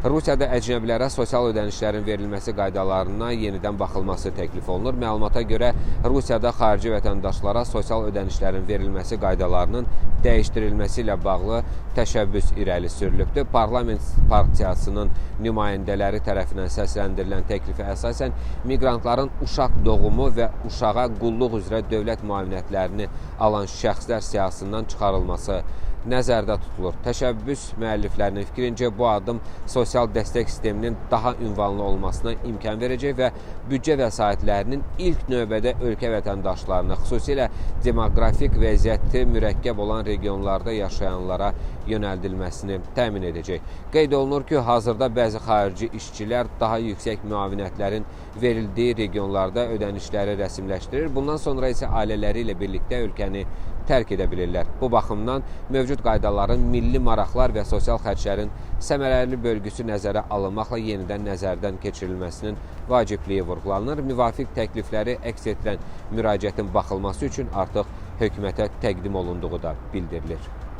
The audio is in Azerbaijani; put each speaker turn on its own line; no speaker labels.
Rusiyada əcnəbilərə sosial ödənişlərin verilməsi qaydalarına yenidən baxılması təklif olunur. Məlumata görə Rusiyada xarici vətəndaşlara sosial ödənişlərin verilməsi qaydalarının dəyişdirilməsi ilə bağlı təşəbbüs irəli sürülübdür. Parlament partiyasının nümayəndələri tərəfindən səsləndirilən təklifə əsasən miqrantların uşaq doğumu və uşağa qulluq üzrə dövlət müavinətlərini alan şəxslər siyahısından çıxarılması nəzərdə tutulur. Təşəbbüs müəlliflərinin fikrincə bu addım sosial dəstək sisteminin daha ünvanlı olmasına imkan verəcək və büdcə vəsaitlərinin ilk növbədə ölkə vətəndaşlarına, xüsusilə demoqrafik vəziyyəti mürəkkəb olan regionlarda yaşayanlara yönəldilməsini təmin edəcək. Qeyd olunur ki, hazırda bəzi xarici işçilər daha yüksək müavinətlərin verildiyi regionlarda ödənişləri rəsmiləşdirir. Bundan sonra isə ailələri ilə birlikdə ölkəni tərk edə bilirlər. Bu baxımdan mövcud qaydaların milli maraqlar və sosial xərclərin səmərəli bölgüsü nəzərə alınmaqla yenidən nəzərdən keçirilməsinin vacibliyi vurğulanır. Müvafiq təklifləri əks etdirən müraciətin baxılması üçün artıq hökumətə təqdim olunduğu da bildirilir.